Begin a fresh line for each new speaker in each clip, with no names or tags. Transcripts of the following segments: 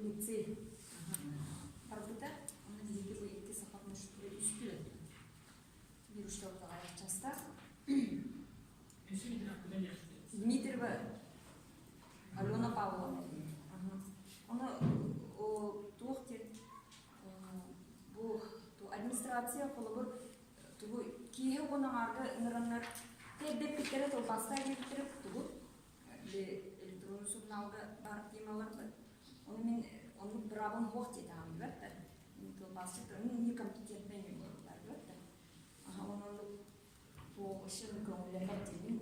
Лицей барбыта. Онно биһиги бу икки саха үстүү биир учууталга частаах. Дмитриева Алена Павловна. Ону туох диэн бу администрация холобур тугу киэһэ уон аҥаарга ыҥыраннар тэрдэппиттэрэ тылбаастаах диэбиттэрэ тугу электронный сурунаалга баар темаларбыт. Ону мин оннук быраабым суох диэтэҕим билэр тылбаасчыт некомпетентный буолар билэр Аха оннук туох өссө көҥүллэммэт диибин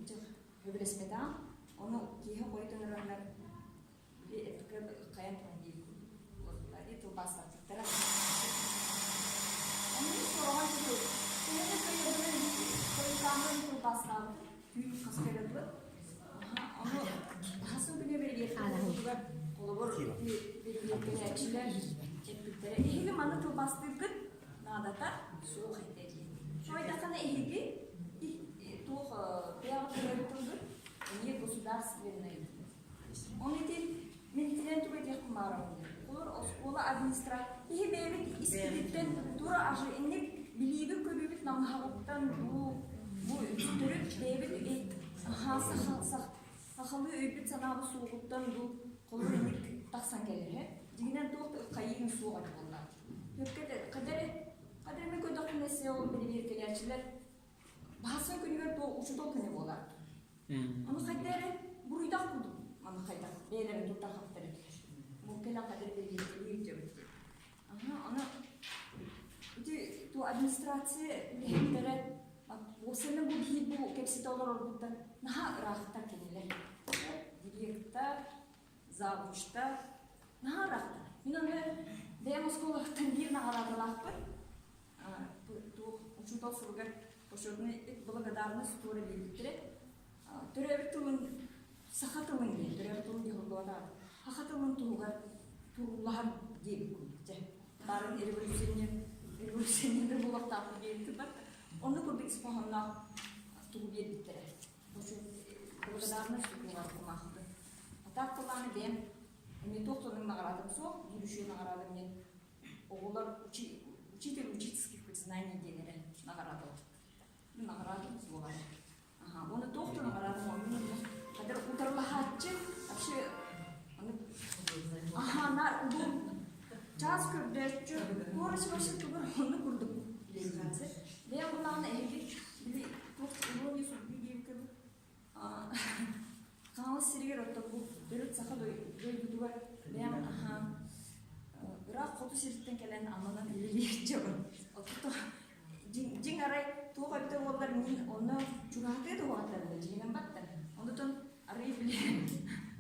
сөбүлэспэтэҕим. Ону киэһэ хойут ыҥыраннар били эппиккэ хайан туран диир курдук дии тылбаастаппыттара. Ону сороҕор туту төһө кыайарбынан хойутааһын тылбаастаабытым түүн хас кэлэ дуо? Ону хасын күнэ бэрийиэхтэригэр холобур бэрийиэхтэрээччилэр эппиттэрэ эһиги маны тылбаастыыргыт наадата суох этэ диэн. Суойдаххына эһиги туох бэйэҕит төрөөбүт тылгыт эмиэ государственный. Оны ити мин итинэн тугу этиэхпин баҕарабын. Олор оскуола администра киһи бэйэбит испититтэн тура ажы инник билиибит көрүүбүт намыһаҕыттан бу бу төрүт бэйэбит сахалыы өйбүт санаабыт суоҕуттан бу холобур инник тахсан кэлэр дьиҥинэн туох да хайыыҥ суох этэ буолла Хадары хадары мен көрдөхпүнэ сел бирибиэркэлээччилэр баһасын күнүгэр туох учуутал күнэ буолар. Аны хайда эрэ буруйдах курдук маны хайдах бэйэлэрин туттар хаптар этилэр. Бу кэлэн хадары бирибиэркэлиир дьэбит диэн. Аха, аны ити ту администрация үлэһиттэрэ уопсайынан бу биһиги бу кэпсэтэ олорорбуттан наһаа ыраахтар кинилэр. Директор, завучтар наһаа ыраахтар. Мин аны бэйэм оскуолабыттан биир наҕараадалаахпын. Туох учуутал сылыгар почетный благодарность туора биэрбиттэрэ. Төрөөбүт тылын саха тылын диэн, төрөөбүт тылын диэн холбоотоҕо. Саха тылын туһугар туруулаһар диэбит курдук дьэ. Баарын революционер революционер буолуохтаахпын диэбит бар. Онно курдук ис хоһоонноох тугу биэрбиттэрэ. Благодарность туһугар кумаахпын. А так кылааны бэйэм эмиэ туох сонун наҕараадам суох, биир үчүгэй наҕараадам диэн оҕолор учитель учительских признание диэн эрэ наҕараадалар. Наҕараадам суоҕа. Аха, уонна туох да наҕараадам оннун хадыр утарылаһааччы вообще аха на улуу чаас көрдөөччү куорас вообще тугар онну курдук билиэххэ бэйэм буллаҕына эһиги били туох ирония судьбы диэбиккэ Хаҥалас сиригэр оттон бу төрүт саха дойдутугар бэйэм аһаан ыраах хоту сириттэн кэлэн ананан үлэлиир дьон. Оттон дьиҥ арай туох эбитэ буоллар мин онно чугаһатыа да уһааттарда дьиҥинэн батта. Онтон арый били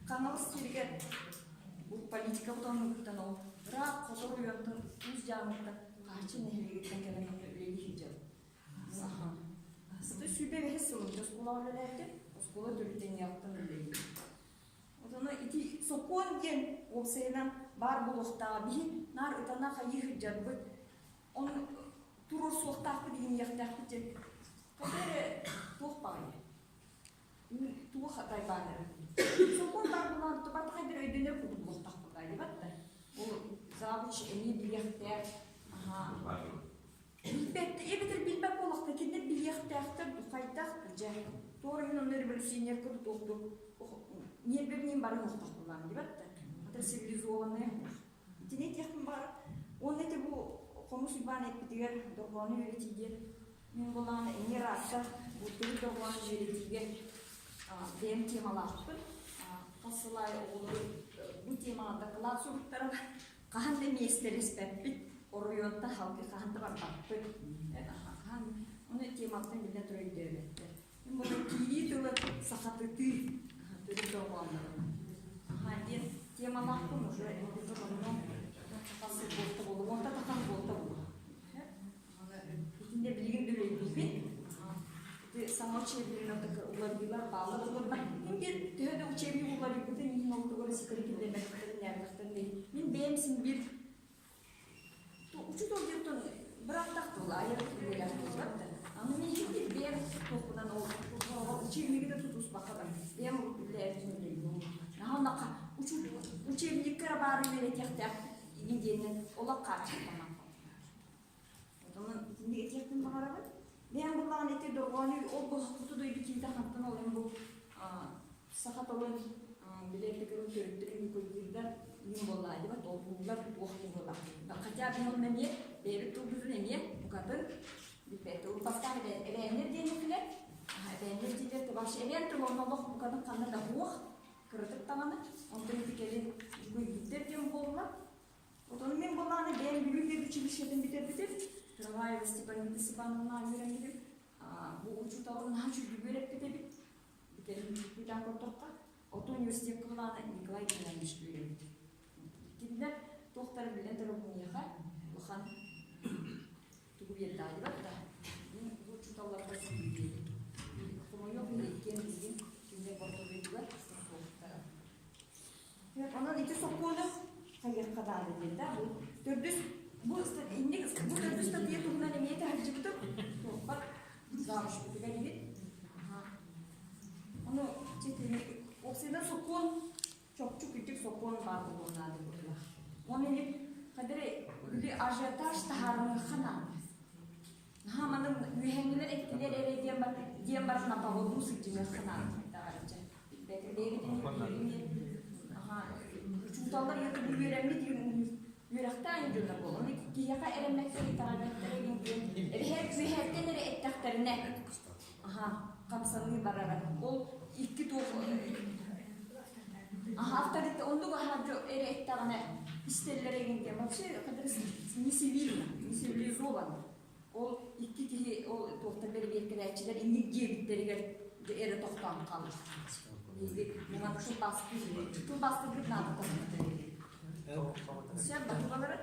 Хаҥалас сиригэр бу политика бутоннугуттан ол ыраах хоту оройуонтан Уус Дьааҥыттан Хаачы нэһилиэгиттэн кэлэн онно үлэлии сылдьабын. Сыты 25 сылын оскуолаҕа үлэлээбитим, оскуола төрүттэниэҕиттэн үлэлиибин. Отоно ити сокуон диэн уопсайынан баар буолуохтааҕа биһи наар ытана хайыы сылдьарбыт, ону туруорсуохтаахпыт, иҥниэхтээхпит диэн хайа эрэ туох баҕайы туох тайбааннара сокуон баар буолан барыта хайдах өйдөнөр курдук буолуохтаахпыт баайдыбат да ол завуч эмиэ билиэхтээх Билбэт, эбэтэр билбэт буоллахта кинилэр билиэхтээхтэр хайдах дьэ туора мин онно революционерка тутуохту ньиэрбэбиниин бары оһохтохпулаан дибэт да это цивилизованная итини этиэхпин баҕар уонна ити бу хомус Уйбаан эппитигэр дорҕоону үөрэтии диэн мин буоллаҕына эмиэ ыраатта бу төрүт дорҕоону үөрэтиигэ бэйэм темалаахпын хас сыл аайы оҕолору бу темаҕа дакылаат суруттаран Хаһан да миэстэлэспэппит, оройуонтан халгы хаһан да барбаппыт. Хаһан ону тематтан биллэн турар өйдөөбөттөр. Мин буолан киирии тылы сахатытыы төрүт дорҕооннорун. Аха диэн темалаахпын уже онно хас буолта буолла, уонта тахан буолта буолла. Итиннэ билигин да үлэлиибин. Ити саҥа учебнигынан уларыйыылар бааллар олорно. Мин биир төһө да учебник уларыйбытын иһин ол тугу эрэ ситэри киллэрбэтэхтэрин нээбэтэхтэрин мин бэйэм син биир учуутал диэттэн бырааттаах буолла айар үлэлээх буоллар да. Аны мин иһин биир бэйэм туохпунан ол учебниги да тутуспакка да бэйэм үлэлээбитин үлэлиибин. Наһаа Учебникка эрэ баары үөрэтиэхтээх игин диэннэн олох хааччахтаммаппын. Онон итинник этиэхпин баҕарабын. Бэйэм буллаҕына ити дорҕоону ол бу дойду киһитэ хантан ол бу саха тылын билэр тыкырын төрүттэрин куйгуйдар иһин буоллаа дибат ол буллар туох туһулах. Хотя бы он эмиэ бэйэбит тылбытын эмиэ букатын билбэт. Бастаан эбээннэр диэн этилэр. Эбээннэр дииллэр вообще эбээн тыл онно олох букатын ханна да суох кыратык даҕаны. Онтон ити кэлин куйгуйдар диэн буолла. Отон мин буоллаҕына бэйэм Бүлүү педучилищетын бүтэрбитим. Трамваева Степанида Степановна үөрэммитим. Бу учууталым наһаа үчүгэй үөрэппит эбит. Бүтэрин бүтэн көрдөххө, оту университекка буоллаҕына Николай Геннадьевич үөрэммит. Кинилэр туохтара билэн турар миэхэ улахан тугу биэрдэҕэ да. Мин бу учууталларга сүгүрүйэбин. Хомойуох иһин иккиэн билигин кинилэр бортобуйдугар суохтара. Онон ити сокуону хайыахха даҕаны диэн да бу төрдүс бу инник бу төрдүс статья туһунан эмиэ таһырдьыбытым туохпар завучпутугар иһит ону уопсайынан сокуон чопчу күтүк сокуон баар буолуон наада быһыылаах оны ини хадары били ажиотаж таһаарыныахха наада наһаа маны үөһэҥҥилэр эттилэр эрэ диэн бар диэн баран наповодуу сылдьымыахха наада даҕарыча Учууталлар үөрэммит үөрэхтээх дьоннор буолан киһиэхэ эрэммэттэр итэҕэйбэттэр эбин диэн эбэһээт үөһээттэн эрэ эттэхтэринэ аха хамсаныы барара ол икки туох аха авторитет оннук аха эрэ эттэҕинэ истэллэр эҥин диэн вообще не цивильно не цивилизованно Ол икки киһи ол туохтан бэрэбиэркэлээччилэр инник диэбиттэригэр эрэ тохтоон хаалар. Биһиги муҥан тылбаастыыр тылбаастыырбыт наада тахсыбыта. Сөп баһылалары.